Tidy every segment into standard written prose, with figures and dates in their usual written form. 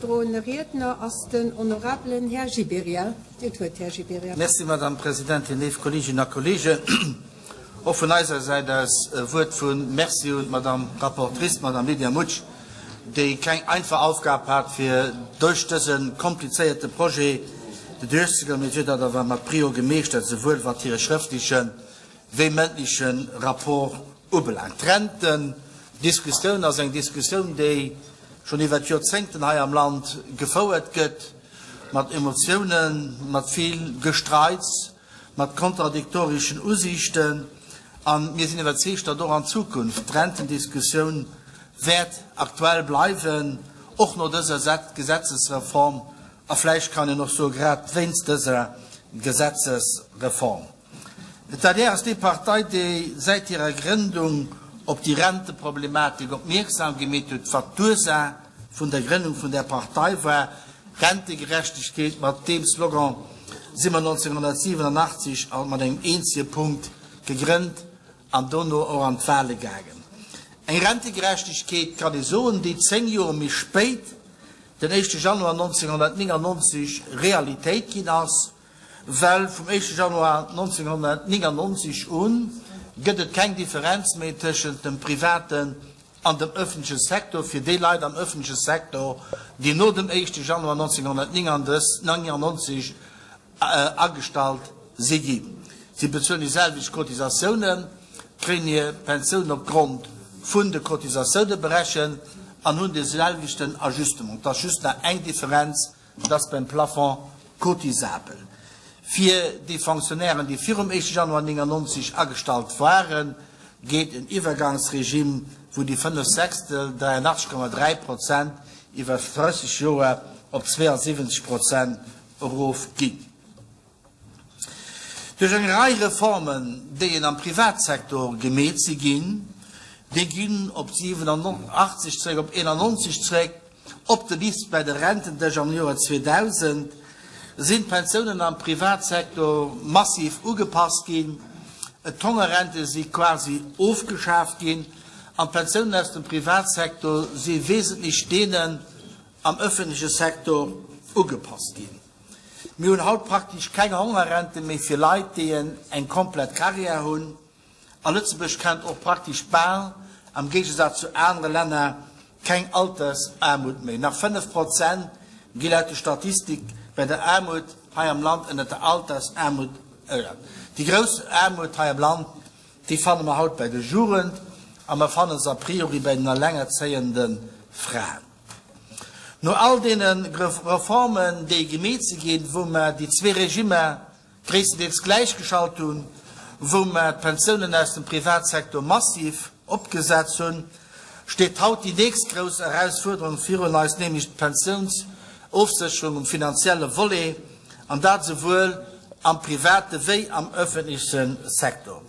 agedroene Riedner ass den honorabelen Här Gibéryen. Dir hutt d'Wuert, Här Gibéryen. Merci, Madame Presidentin. Léif Kolleeginnen a Kolleegen, och vun eiser Säit aus e Wuert vu Merci un d'Madame Rapportrice, d'Madame Lydia Mutsch, déi keng einfach Aufgab hat, fir duerch dëse komplizéierte Projet duerchzegoen. Mee si huet dat awer mat Brio gemeeschtert, souwuel wat hire schrëftleche wéi mëndleche Rapport ubelaangt. D'Rentendiskussioun ass eng Diskussioun, déi schonn iwwer Joerzéngten hei am Land gefouert gëtt, mat Emotiounen, mat vill Gestreits, mat kontradiktorischen Usiichten. A mir sinn iwwerzeegt, datt och an Zukunft d'Rentendiskussioun wäert aktuell bleiwen, och no dëser Gesetzesreform a vläicht kann een och soe grad wéinst dëser Gesetzesreform. D'adr ass déi Partei, déi säit hirer Grëndung op déi Renteproblematik opmierksam gemeet huet, wat d'Ursaach vun der Grënnung vun där Partei war, Rentegerechtegkeet. Mat deem Slogan si mer 1987 a mat engem eenzege Punkt gegrënnt an dono och an d'Wahle gaangen. Eng Rentegerechtegkeet, kann ee soen, déi 10 Joer méi spéit, den éischte Januar 1999, Realitéit ginn ass. Well vum éischte Januar 1999 u gëtt et keng Differenz méi tëschent dem privaten an dem öffentleche Secteur fir déi Leit am öffentleche Secteur, déi no dem éischte Januar 1999 agestallt si ginn. Si bezuelen déi selwecht Cotisatiounen, kréien hir Pensioun opgrond vun de Cotisatioune berechent an hunn dee selwechten Ajustement. Et ass just nach eng Differenz, Et ass beim Plafond cotisabel. Fir déi Fonctionnairen, déi virum éischte Januar 99 agestallt waren, geet en Iwwergangsregime, wou déi 5 Sechstel, 83,3 Prozent, iwwer 30 Joer op 72 Prozent erofginn. Duerch eng Rei Reformen, déi en am Privatsektor gemeet si ginn, déi ginn op 87 zréck, op 91 zréck, op de Lift bei de Rentendësch am Joer 2000, sinn d'Pensiounen am Privatsektor massiv ugepasst ginn, d'Hongerrente si quasi ofgeschaaft ginn an d'Pensiounen aus dem Privatsektor si wesentlech deenen am öffentleche Sektor ugepasst ginn. Mir hunn haut praktesch keng Hongerrente méi fir Leit, déi eng komplett Carrière hunn. A Lëtzebuerg kennt och praktesch bal, am Géigesaz zu anere Länner, keng Altersaarmut méi. Nach 5 Prozent gi laut de Statistik bei der Aarmut hei am Land ënnert der Altersaarmut. Déi grouss Aarmut hei am Land, déi fanne mer haut bei der Jugend a mer fanne se a priori bei den allengerzéiende Fraen. No all deene Reformen, déi gemeet si ginn, wou mer déi zwee Regimmer gréisstendeels gläichgeschalt hunn, wou mer d'Pensiounen aus dem Privatsektor massiv opgesat hunn, steet haut déi nächst grouss Erausfuerderung virun eis, nämlech d'Pensiounsofsécherung um finanzielle Volet, an dat esouwuel am private wéi am öffentleche Sektor.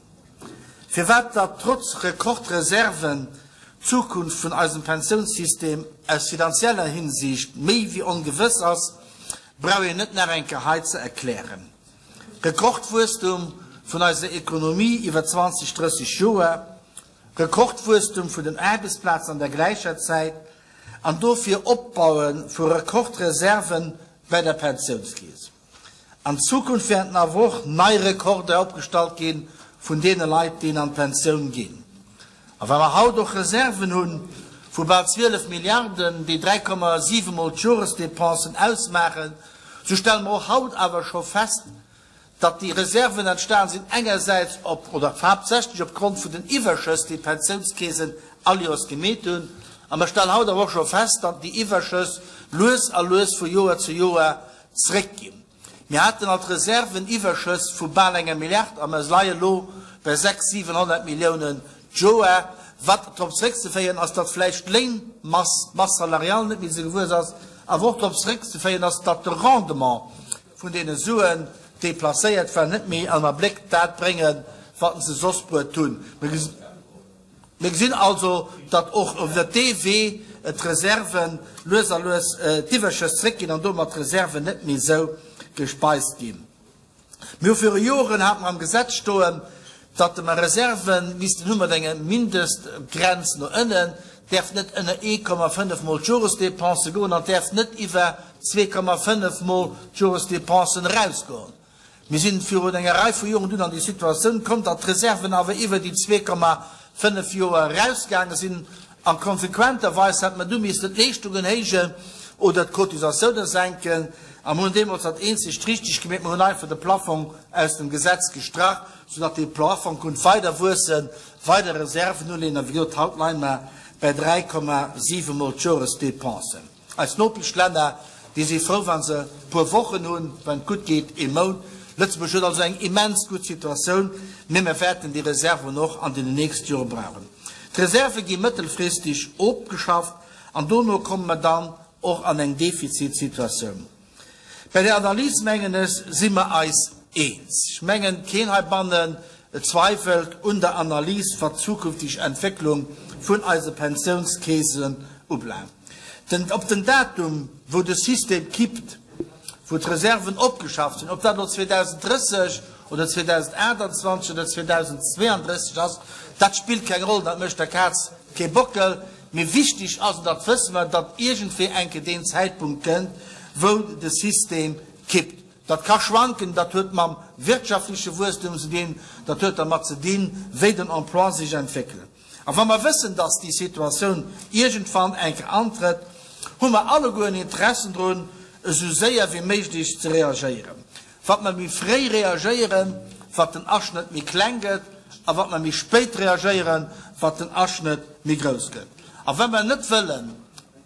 Firwat datt trotz Rekordreserven d'Zukunft vun eisem Pensiounssystem aus finanzieller Hinsicht méi wéi ongewëss ass, brauch een net nach eng Kéier hei ze erklären. Rekordwuesstum vun eiser Ekonomie iwwer 20, 30 Joer, Rekordwuesstum vun den Aarbechtsplazen an der gläicher Zäit an dofir Opbaue vu Rekordreserven bei der Pensiounskeess. An Zukunft wäerten awer och nei Rekorder opgestallt gi vun deene Leit, déi an d'Pensioun ginn. A wa mer haut och Reserven hu vu bal 12 Milliarden, déi 3,7 mol d'Joresdepensen ausmaachen, sou stelle mer och haut awer scho fest, datt déi Reserven entstan sinn engersäits op, oder haaptsächlech opgrond vun den Iwwerschëss, déi d'Pensiounskeesen all Joers gemeet hunn. A mer stellen haut awer och scho fest, datt déi Iwwerschëss lues a lues vu Joer zu Joer zréckginn. Mir haten alt Reserven-Iwwerschëss vu bal enger Milliard a mer leie lo bei 6, 700 Milliounen d'Joer, wat drop zréckzeféieren ass, datt vläicht d'Léinmass, d'Masse salariale net méi esou gewuess ass, awer och drop zréckzeféieren ass, datt de Rendement vun deene Suen, déi placéiert waren, net méi an Abléck dat bréngen, wat se soss bruet hunn. Mir gesinn also, datt och iwwert dee Wee d'Reserven lues a lues d'Iwwerschëss zréckginn an domat d'Reserven net méi esou gespeist ginn. Mir hu viru Joren, hate mer am Gesetz stoen, datt mer Reserve missten hu mat enger Mindestgrenz no ënnen. däerf net ënner 1,5 mol d'Joresdépense goen an däerf net iwwer 2,5 mol d'Joresdépensen erausgoen. Mir sinn virun enger Rei vu Joren dunn an déi Situatioun komm, datt d'Reserven awer iwwer déi 2,5 Joer erausgaange sinn a konsequenterweis hätt mer du missten d'Leeschtungen héijen oder d'Cotisatiounen senken. A mer hunn deemools dat eenzegt Richteg gemeet, mer hunn einfach de Plafong aus dem Gesetz gestrach, soudatt dee Plafong konnt weider wuessen, weider Reserven uleeën. A wéi gesot, haut leie mer bäi 3,7 mol d'Joresdépensen. Eis Nopeschlänner, déi si frou, wa se e puer Wochen hunn, wann et gutt geet ee Mount. Lëtzebuerg huet also eng immens gutt Situatioun, mee mir wäerten déi Reserven och an den nächste Jore brauchen. D'Reserve gi mëttelfristeg ofgeschafft an dono komme mer dann och an eng Defizitsituatioun. Bei där Analys, mengen ech, si mer eis eens. Ech mengen, keen heibannen zweifelt un der Analys, wat d'zukünfteg Entwécklung vun eise Pensiounskeesen ubelaangt. Den, op den Datum, wou de System kippt, wou d'Reserven opgeschafft sinn, ob dat elo 2030 oder 2028 oder 2032 ass, dat spillt keng Roll, dat mécht der Kaz kee Bockel. Mee wichtig ass, an dat wësse mer, datt iergendwéi eng Kéier deen Zäitpunkt kënnt, wou de System kippt. Dat ka schwanken, dat huet mam wirtschaftleche Wuesstum ze dinn, dat huet dermat ze dinn, wéi den Emploi sech entwéckelt. A wa mer wëssen, datt déi Situatioun iergendwann eng Kéier antrëtt, hu mer alleguer en Interessen drun, esou séier wéi méiglech ze reagéieren. Wat mer méi fréi reagéieren, wat den Aschnëtt méi kleng gëtt, a wat mer méi spéit reagéieren, wat den Aschnëtt méi grouss gëtt. A wa mer net wëllen,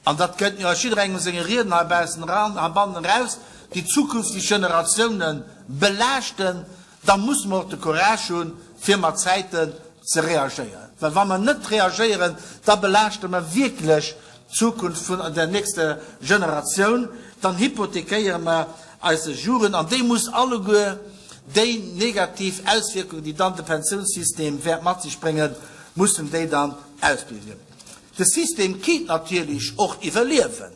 an dat kënnt jo aus jidderengem senge Rieden heibaussen eran, heibannen eraus, déi zukünfteg Generatiounen belaaschten, da musse mer och de Courage hunn, fir mat Zäiten ze reagéieren. Well wa mer net reagéieren, da belaaschte mer wierklech d'Zukunft vun der nächster Generatioun, dann hypothekéiere mer eise Jugend, an déi muss alleguer déi negativ Auswierkungen, déi dann de Pensiounssystem wäert mat sech bréngen, mussen déi dann ausbügeln. De System kinnt natierlech och iwwerliewen.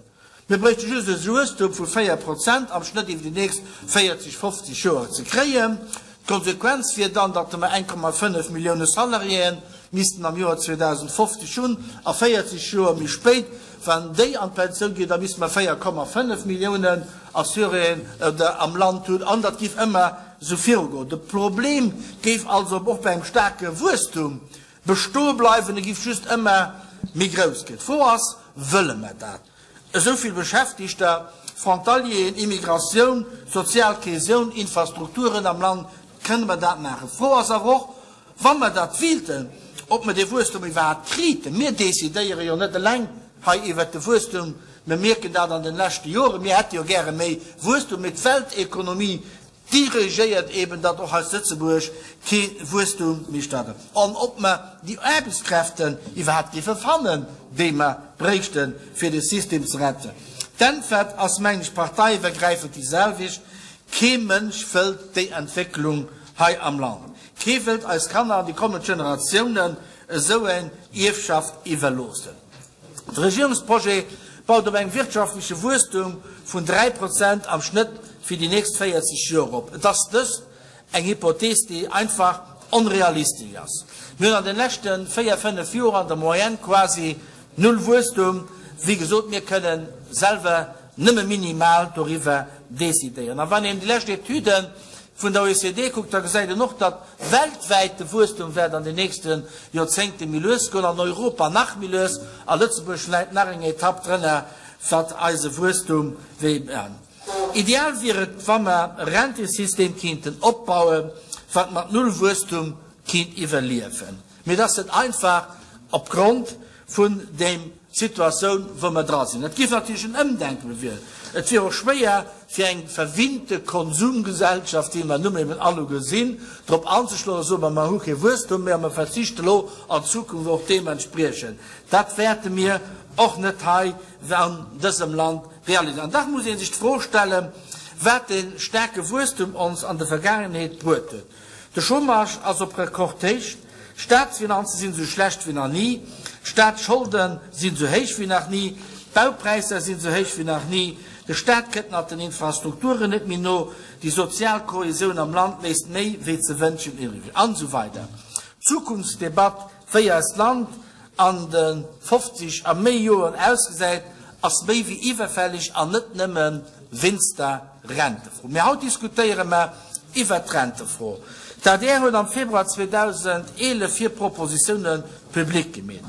Mir bréichte just e Wuesstum vu 4 Prozent am Schnëtt iwwer déi nächst 40, 50 Joer ze kréien. D'Konsequenz wier dann, datt mer 1,5 Millioune Salariéen missten am Joer 2050 hunn a 40 Joer méi spéit, wann déi an d'Pensioun ginn, da misste mer 4,5 Milliounen Assuréen am Land hunn an dat géif ëmmer esou virugoen. De Problem géif also och bei engem staarke Wuesstum bestoe bleiwen, e géif just ëmmer méi grouss ginn. D'Fro ass, Wëlle mer dat? Esou vill Beschäftigter, Frontalieren, Immigratioun, sozial Kohäsioun, Infrastrukturen am Land, kënne mer dat maachen? D'Fro ass awer och, wa mer dat wéilten, ob mer dee Wuesstum iwwerhaapt kriten. Mir decidéiere jo net eleng hei iwwert de Wuesstum. Mir mierken dat an den leschte Joren. Mir hätte jo gäre méi Wuesstum, mee d'Weltekonomie dirigéiert eben, datt och hei zu Lëtzebuerg kee Wuesstum méi stattfënnt, an ob mer déi Aarbechtskräften iwwerhaapt géife fannen, déi mer bréichten, fir de System ze retten. D'Äntwert ass, mengen ech, parteiiwwergräifend déi selwecht, Kee Mënsch wëllt déi Entwécklung hei am Land. Kee wëllt eis Kanner an déi kommend Generatiounen esou eng Ierfschaft iwwerloossen. De Regierungsprojet baut op engem wirtschaftleche Wuesstum vun 3 Prozent am Schnëtt fir déi nächst 40 Joer op. Et ass dëst eng Hypothees, déi einfach onrealistesch ass. Mir hunn an de leschte véier, fënnef Joer an der Moyenne quasi null Wuesstum. Wéi gesot, mir kënne selwer nëmme minimal doriwwer decidéieren. A wann een déi lescht Etüde vun der OECD kuckt, da gesäit een och, datt weltwäit de Wuesstum wäert an den nächste Joerzéngte méi lues goen, an Europa nach méi lues, a Lëtzebuerg läit nach eng Etapp drënner, wat eise Wuesstum wéi. Ideal wier et, wa mer e Rentesystem kéinten opbauen, wat mat null Wuesstum kéint iwwerliewen. Mee et ass net einfach opgrond vun deem Situatioun, wou mer dra sinn. Et géif natierlech en Ëmdenke bewierken. Et wier och schwéier, fir eng verwinnte Konsumgesellschaft, wéi mer nun eben alleguer sinn, drop anzeschloen a soen, ma mer hu kee Wuesstum méi a mer verzichte lo an Zukunft och deementspriechend. Dat wäerte mir och net hei an dësem Land realiséieren. An dach muss ee sech d'Fro stellen, wat dee staarke Wuesstum ons an der Vergaangenheet bruet huet. De Chômage ass op Rekordhéicht, d'Staatsfinanze sinn esou schlecht wéi nach ni, d'Staatsscholde sinn esou héich wéi nach ni, d'Baupräisser sinn esou héich wéi nach ni, de Staat kënnt mat den Infrastrukturen net méi no, déi sozial Kohäsioun am Land léisst méi wéi ze wënschen iwwreg, an esou weider. D'Zukunftsdebatt, wéi eist Land. an de 50 a méi Joren ausgesäit, ass méi wéi iwwerfälleg an net nëmme wéinst der Rentefro. Mee haut diskutéiere mer iwwert d'Rentefro. D'adr huet am Februar 2011 hir Propositioune public gemeet.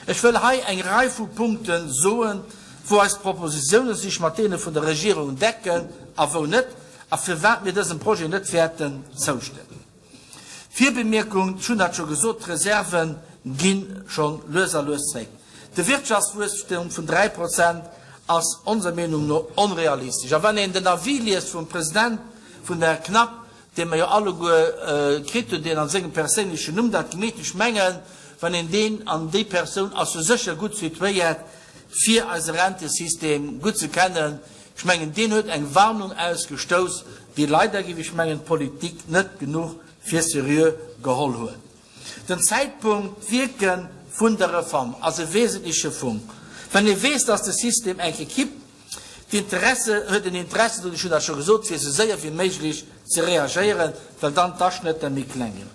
Ech wëll hei eng Rei vu Punkte soen, wou eis Propositioune sech mat deene vun der Regierung decken a wou net, a firwat mir dësem Projet net wäerten zoustëmmen. Virbemierkung, ech hunn dat scho gesot, d'Reserve gi scho lues a lues zréck. De Wirtschaftswuesstem vun 3 Prozent ass onser Meenung no onrealistesch. A wann een den Avis liest vum President vun der CNAP, dee mer jo alleguer kritt hunn, deen a sengem perséinlechen Numm dat gemeet huet, ech mengen, wann een deen, an déi Persoun ass jo sécher gutt situéiert, fir eise Rentesystem gutt ze kennen, Ech mengen, deen huet eng Warnung ausgestouss, déi leider, géif ech mengen, d'Politik net genuch fir seriö geholl huet. Den Zäitpunkt, d'Wierke vun der Reform ass e wesentleche Funk. Wann ee weess, dass de System eng Kéier kippt, d'Interesse huet en Interesse drun, ech hunn dat scho gesot, fir esou séier wéi méiglech ze reagéieren, well dann d'Aschnëtter méi kleng ginn.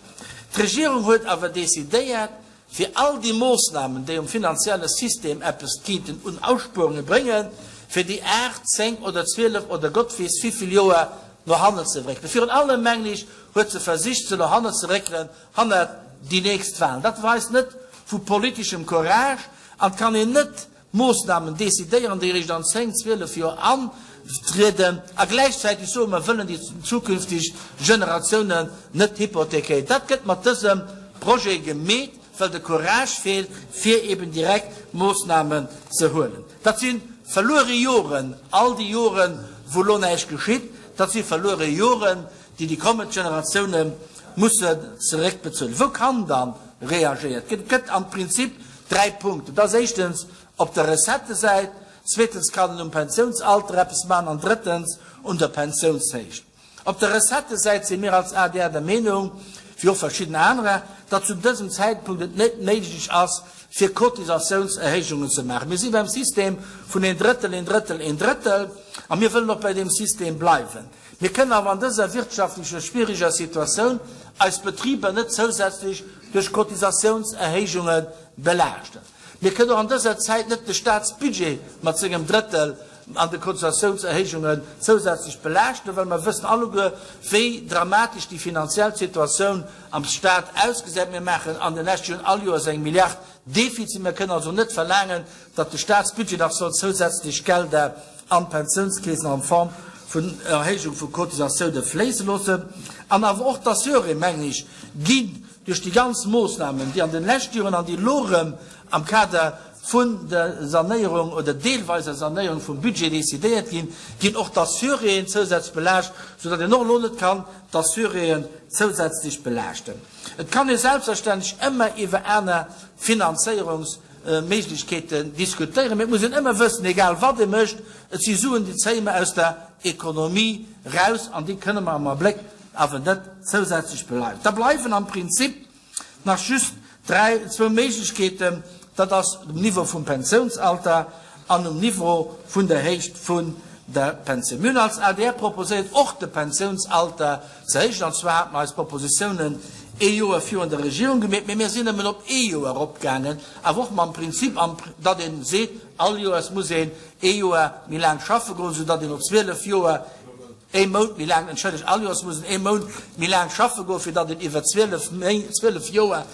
D'Regierung huet awer decidéiert, fir all déi Moossnamen, déi um finanzielle System eppes kéinten un Ausspuerunge bréngen, fir déi 8, 10 oder 12 oder Gott weess wivill Joer no hannen ze réckelen. Virun allem, mengen ech, huet se versicht, se no hannen ze réckelen, hannert déi nächst Wahlen. Dat weist net vu politeschem Courage an et kann een net Moossnamen decidéieren, déi eréischt an 10, 12 Joer antrieden, a gläichzäiteg soen, mer wëllen déi zukünftig Generatiounen net hypothekéieren. Dat gëtt mat dësem Projet gemeet, well de Courage feelt, fir eben direkt Moossnamen ze huelen. Dat si verluere Joren, all déi Joren, wou elo näischt geschitt, dat si verluere Joren, déi déi kommend Generatioune mussen zeréckbezuelen. Wou kann da reagéiert ginn? Et gëtt am Prinzip 3 Punkten. Dat ass éischtens op der Recettësäit, zweetens kann een um Pensiounsalter eppes maachen an drëttens un der Pensiounshéicht. Op der Recettësäit si mir als adr der Meenung, wéi och verschidden anerer, datt zu dësem Zäitpunkt et net méiglech ass, fir Cotisatiounserhéijungen ze maachen. Mir si beim System vun een Drëttel, een Drëttel, een Drëttel a mir wëllen och bei deem System bleiwen. Mir kënnen awer an dëser wirtschaftlecher schwieriger Situatioun eis Betriber net zousätzlech duerch Cotisatiounserhéijunge belaaschten. Mir kënnen och an dëser Zäit net de Staatsbudget mat sengem Drëttel an de Cotisatiounserhéijungen zousätzlech belaaschten, well mer wëssen alleguer, wéi dramatesch déi finanziell Situatioun am Staat ausgesäit. Mir maachen an de leschte Joren all Joers eng Milliard Defizit. Mir kënnen also net verlaangen, datt de Staatsbudget nach soll zousätzlech Gelder an d'Pensiounskeesen an Form vun Erhéijung vu Cotisatioune fléisse loossen. An awer och d'Assuréë, mengen ech, ginn duerch déi ganz Moossnamen, déi an den leschte Joren an déi elo erëm am Kader vun der Sanéierung oder deelweiser Sanéierung vum Budget decidéiert ginn, ginn och d'Assuréen zousätzlech belaascht, soudatt een och elo net kann d'Assuréen zousätzlech belaaschten. Et kann ee selbstverständlech ëmmer iwwer aner Finanzéierungs Méiglechkeeten diskutéieren, mee et muss een ëmmer wëssen, egal wat ee mécht, et si Suen, déi zéie mer aus der Ekonomie raus an déi kënne mer am Abléck awer net zousätzlech beleien. Da bleiwen am Prinzip nach just dräi, zwou Méiglechkeeten, dat ass um Niveau vum Pensiounsalter an um Niveau vun der Héicht vun der Pensioun. Mir hunn als adr proposéiert, och de Pensiounsalter ze héijen, an zwar hate mer eis Propositiounen ee Joer virun der Regierung gemeet, mee mir sinn nëmmen op ee Joer eropgaangen, awer och mam Prinzip, datt ee seet, all Joers muss een ee Joer méi laang schaffe goen, soudatt een no 12 Joer ee Mount méi laang, entschëllegt, all Joers muss een ee Mount méi laang schaffe goen, fir datt een iwwer 12 Méint, 12 Joer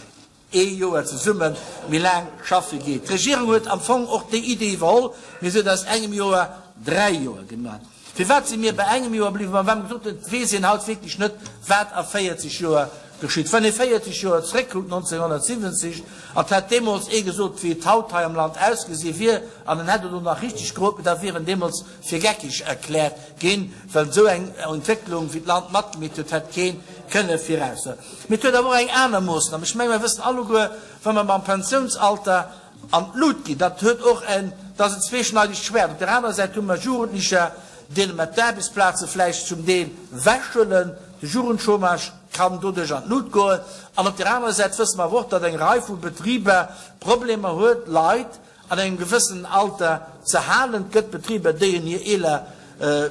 ee Joer zesumme méi laang schaffe geet. D'Regierung huet am Fong och déi Idee iwwerholl, mee se huet aus engem Joer dräi Joer gemaach. Firwat si mir bei engem Joer bliwwen? Ma well mer gesot hunn, et weess een haut wierklech net, wat a 40 Joer geschitt. Wann ee 40 Joer zréckkuckt, 1970, an et hätt deemools ee gesot, wéi et haut hei am Land ausgesi wier, an en hätt et och nach richteg gerot, mee da wier en deemools fir geckeg erkläert ginn, well esou eng Entwécklung, wéi d'Land matgemeet huet, hätt kee kënne viraussoen. Mee et huet awer och eng aner Moossnam. Ech menge mer wëssen alleguer, wa mer mam Pensiounsalter an d'Lut ginn, dat huet och en, dat ass en zweeschneidegt Schwäert. Op där anerer Säit hu mer Jugendlecher, deene mer d'Aarbechtsplaze vläicht zum Deel wechhuelen, de Jugendchômage kann doduerch an d'Lut goen. An op där anerer Säit wësse mer awer och, datt eng Rei vu Betriber Problemer huet, Leit an engem gewëssenen Alter ze halen. Et gëtt Betriber, déi en hir eeler.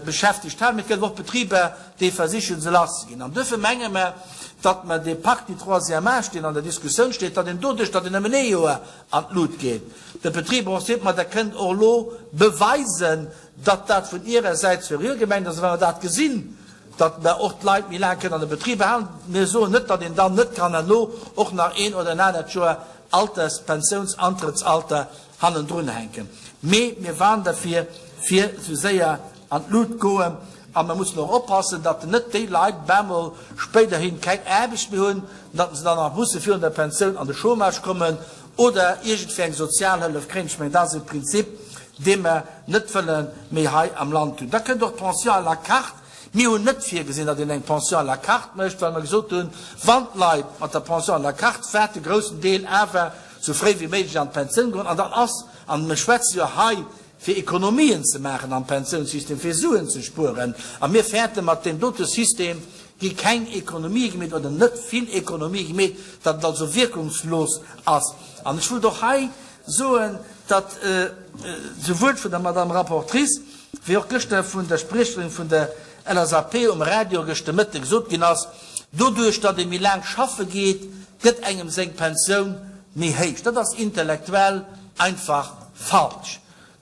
beschäftegt halen, mee et gëtt awer och Betriber, déi versichen, se lasszeginn. An duerfir menge mer, datt mer dee Pacte du troisième âge, deen an der Diskussioun steet, datt een doduerch, datt een nëmmen ee Joer an d'Lut geet, de Betriber och seet, Ma Der kënnt och elo beweisen, datt dat vun Irer Säit seriö gemengt ass. A wa mer dat gesinn, datt mer och d'Leit méi laang kënnen an de Betrib behalen, mir soen net, datt een dann net kann herno och nach een oder en anert Joer Alters-, Pensiounsantrettsalter hannendrun hänken. Mee mir waren derfir, fir esou séier an d'Lut goen. A mer mussen och oppassen, datt net déi Leit bemol spéiderhin keng Aarbecht méi hunn, datt se dann nach musse virun der Pensioun an de Chômage kommen oder iergendwéi eng Sozialhëllef kréien. Ech mengen, dat ass e Prinzip, dee mer net wëlle méi hei am Land hunn. Da kënnt och d'Pension à la carte. Mir hunn net virgesinn, datt een eng Pension à la carte mécht, well mer gesot hunn, wann d'Leit mat der Pension à la carte, waert de groussen Deel awer sou fréi wéi méiglech an d'Pensioun goen. An dann ass, an mir schwätze jo hei fir Ekonomien ze maachen am Pensiounssystem, fir Suen ze spueren, a mir fäerte mat deem dote System gi keng Ekonomië gemeet oder net vill Ekonomië gemeet, datt et also wierkungslos ass. An ech wëllt och hei soen, datt souwuel vun der Madame Rapportrice wéi och gëschter vun der Spriecherin vun der LSAP um Radio gëschter Mëtte gesot ginn ass, doduerch datt ee méi laang schaffe geet, gëtt engem seng Pensioun méi héich. Dat ass intellektuell einfach falsch.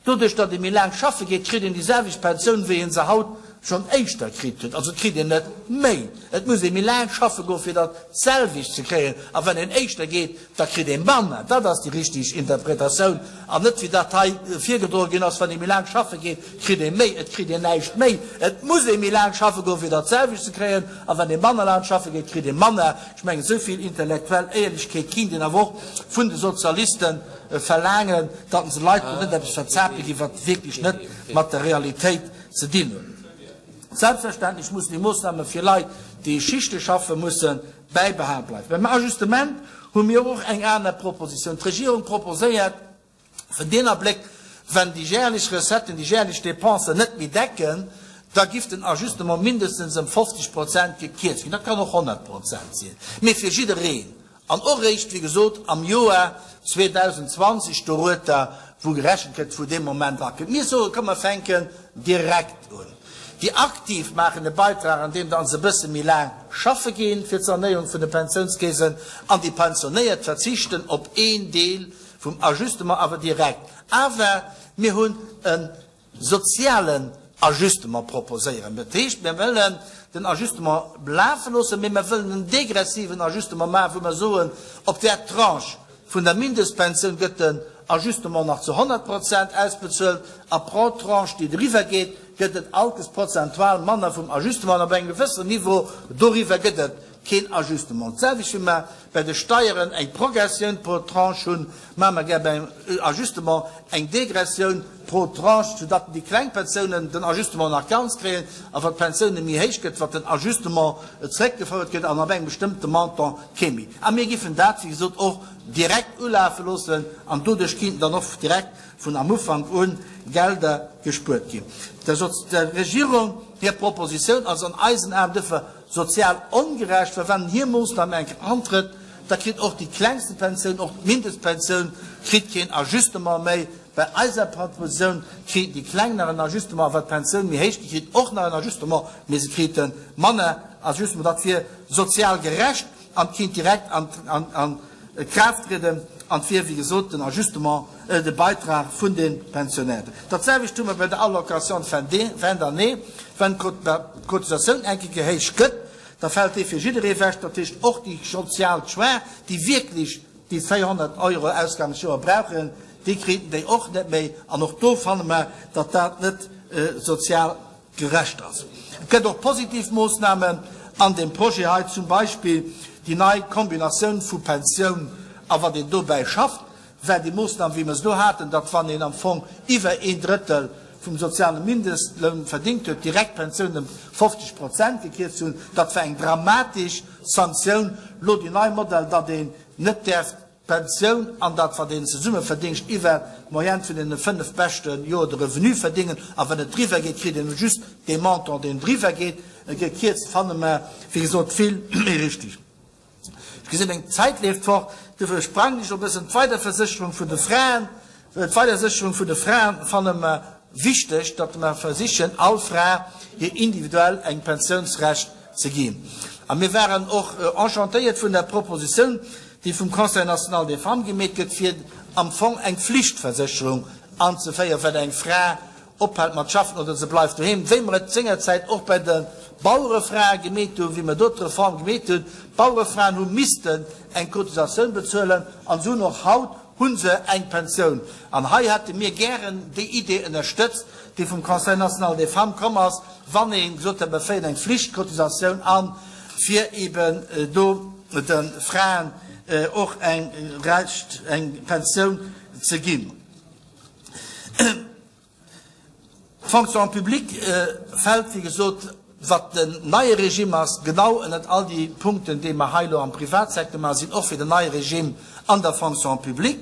Doduerch datt ee méi laang schaffe geet, kritt een déi selwecht Pensioun, wéi ee se haut schonn éischter kritt huet. Also et kritt een net méi. Et muss ee méi laang schaffe goen, fir dat selwecht ze kréien. A wann een éischter geet, da kritt ee manner. Dat ass déi richteg Interpretatioun an net, wéi dat hei virgedroe ginn ass, wann ee méi laang schaffe geet, kritt ee méi. Et kritt een näischt méi. Et muss ee méi laang schaffe goen, fir dat selwecht ze kréien. A wann ee manner laang schaffe geet, kritt ee manner. Ech mengen, esou vill intellektuell Éierlechkeet kinnt een awer och vun de Sozialiste verlaangen, datt se Leit do net eppes verzape ginn, wat wierklech net mat der Realitéit ze dinn huet. Selbstverständlech mussen déi Moossname fir Leit, déi Schichte schaffe mussen, bäibehal bleiwen. Beim Ajustement hu mir och eng aner Propositioun. D'Regierung proposéiert, vun deen Abléck, wenn déi jährlech Recetten déi jährlech Dépensen net méi decken, da giff den Ajustement mindestens ëm 50 Prozent gekierzt ginn. Dat kann och 100 Prozent sinn, mee fir jiddereen. An och eréischt, wéi gesot, am Joer 2020 dorueter, wou gerechent gëtt, wou dee Moment akënnt. Mir soen, komm mer fänken direkt un. Déi Aktiv maachen e Beitrag, andeem datt se e bësse méi laang schaffe ginn, fir d'Sanéierung vun de Pensiounskeesen, an déi Pensionéiert verzichten op een Deel vum Ajustement awer direkt. Awer mir hunn e sozialen Ajustement proposéieren. Dat heescht, mir wëllen den Ajustement lafe loossen, mee mir wëllen en degressiven Ajustement maachen, wou mer soen, op där Tranche vun der Mindestpensioun gëtt den Ajustement nach zu 100 Prozent ausbezuelt a pro Tranche, déi driwwer geet, gëtt et alkes prozentual manner vum Ajustement an op engem gewëssenen Niveau doriwwer gëtt et keen Ajustement. D'selwecht wéi mer bei de Steieren eng Progressioun pro Tranche hunn, maache mer gär beim Ajustement eng Degressioun pro Tranche, soudatt déi kleng Pensiounen den Ajustement nach ganz kréien a wat d'Pensioune méi héich gëtt, wat den Ajustement zréckgefouert gëtt an ab engem bestëmmte Montant kee méi. A mir giffen dat, wéi gesot, och direkt ulafe loossen an doduerch kinnten dann och direkt vun am Ufank u Gelder gespuert ginn. Der Regierung hir Propositioun ass an eisen Aen duerfir Sozial ongerecht, well wann hir Moossnam eng Kéier antrëtt, da kritt och déi klengste Pensioun, och d'Mindestpensioun kritt keen Ajustement méi. Bei eiser Propositioun kritt déi Kleng nach en Ajustement, a wat d'Pensioun méi héich gëtt, kritt och nach en Ajustement, mee se krite manner Ajustement. Dat wier sozial gerecht an kinnt direkt an Kraaft trieden an et wier, wéi gesot, den Ajustement, de Beitrag vun de Pensionnairen. Dat selwecht hu mer bei der Allocation de fin d'année. Wann d'Cotisatioun eng Kéier gehéicht gëtt, da fält déi fir jidderee ewech, dat heescht och déi sozial Schwaach, déi wierklech déi 400 Euro Ausgangsjoer brauchen, déi kriten déi och net méi. An och do fanne mer, datt dat net sozial Gerecht ass. Et gëtt och positiv Moossnamen an deem Projet hei, zum Beispill déi nei Kombinatioun vu Pensioun a wat een dobäi schafft, well déi Moossnam, wéi mer se do haten, datt wann een am Fong iwwer een Drëttel vum soziale Mindestloun verdéngt huet, direkt d'Pensioun ëm 50 Prozent gekierzt hunn, dat war eng dramatesch Sanktioun. Elo déi nei Modell, datt een net däerf D'Pensioun an dat wat een zesumme verdéngt iwwer d'Moyenne vun deene 5 beschte Joer de Revenu verdéngen, a wann et driwwer geet, kritt een just dee Montant deen driwwer geet gekierzt, fanne mer wéi gesot vill méi richtig. Ech gesinn meng Zäit leeft fort, dofir sprangen ech e bëssen. D'Weiderversécherung vun de Fraen, d'Weidersécherung vun de Fraen fanne mer. wichteg, datt mer versichen, all Fra hir individuell eng Pensiounsrecht ze ginn. A mir waren och enchantéiert vun der Propositioun, déi vum Conseil national des femmes gemeet gëtt, fir am Fong eng Flichtversécherung anzeféieren, wat eng Fra ophält mat schaffen oder se bleift doheem, wéi mer et sengerzäit och bei de Bauerefrae gemeet hunn, wéi mer do d'Reform gemeet hunn. D'Bauerefraen hu missten eng Cotisatioun bezuelen an se hunn och haut hu se eng Pensioun. An hei hätte mir gären déi Idee ënnerstëtzt, déi vum Conseil national des femmes komm ass, wann ee gesot hätt, mer féieren eng Flichtcotisatioun an, fir eben do de Fraen och eng Recht, eng Pensioun ze ginn. D'Fonction publique fält, wéi gesot, wat den neie Regime ass, genau ënnert all déi Punkten, déi mer hei elo am Privatsecteur maachen, sinn och fir den neie Regime an der Fonction publique.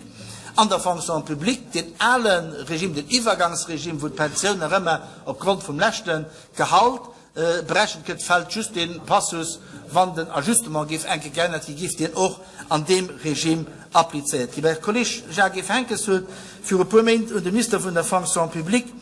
An der Fonction publique, deen ale Regime, den Iwwergangsregime, wou d'Pensioun nach ëmmer opgrond vum leschte Gehalt Berechent gëtt, fält just dee Passus, wann den Ajustement géif enke geännert ginn, géif deen och an deem Regime applizéiert ginn. Mäi Kolleg Jacques Yves Henckes huet viru e puer Méint un de Minister vun der Fonction publique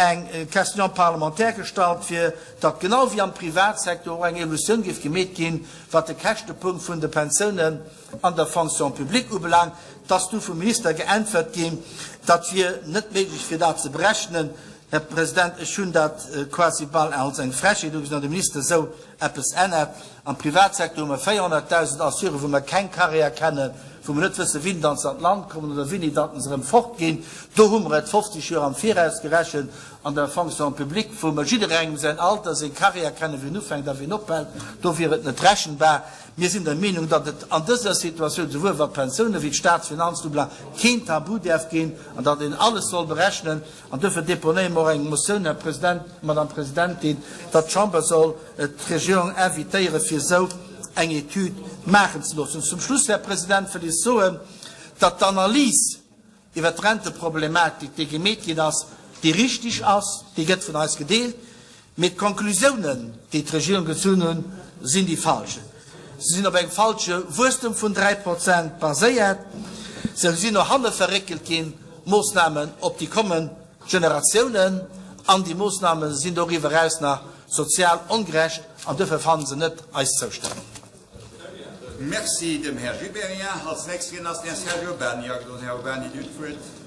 eng Question parlementaire gestallt, fir datt genau wéi am Privatsecteur och eng Evolutioun géif gemeet ginn, wat de Käschtepunkt vun de Pensiounen an der Fonction publique ubelaangt. Et ass du vum Minister geäntwert ginn, dat wier net méiglech fir dat ze berechnen. Här President, ech hunn dat quasi bal als eng Frechheet ugesinn, datt e Minister esou eppes ännert. Am Privatsecteur hu mer 400.000 Assurë wou mer keng Carrière kennen, wou mer net wëssen, wien datt se an d'Land kommen oder wéini datt se erëm fortginn. Do hu mer et 50 Joer am Viraus gerechent. An der Fonction publique, wou mer jidderengem säin Alter, seng Carrière kennen, wien ufänkt a wien ophält, do wier et net rechenbar. Mir sinn der Meenung, datt et an dëser Situatioun, souwuel wat d'Pensiounen wéi d'Staatsfinanzen ubelaangt, keen Tabu däerf ginn an datt een alles soll berechnen. An duerfir deponéiere mer och eng Motioun, Här President, Madame Presidentin, datt d'Chamber soll d'Regierung invitéieren, fir esou eng Etüd maachen ze loossen. Zum Schluss, Här President, wëll ech soen, datt d'Analys, iwwert d'Renteproblematik, déi gemeet ginn ass, déi richtig ass, déi gëtt vun eis gedeelt, mee d'Konklusiounen, déi d'Regierung gezunn hunn, sinn déi falsch. Se sinn op engem falsche Wuesstem vun 3 Prozent baséiert, se sinn no hanne verréckelt ginn, d'Moossnamen op déi kommend Generatiounen, an déi Moossname sinn doriwwer eraus nach sozial ongerecht an duerfir fannen se net eis Zoustëmmung. Merci dem Här Gibéryen. Als nächste Riedner ass den Här Serge Urbany. Agedroen. Här Urbany, Dir hutt d'Wuert.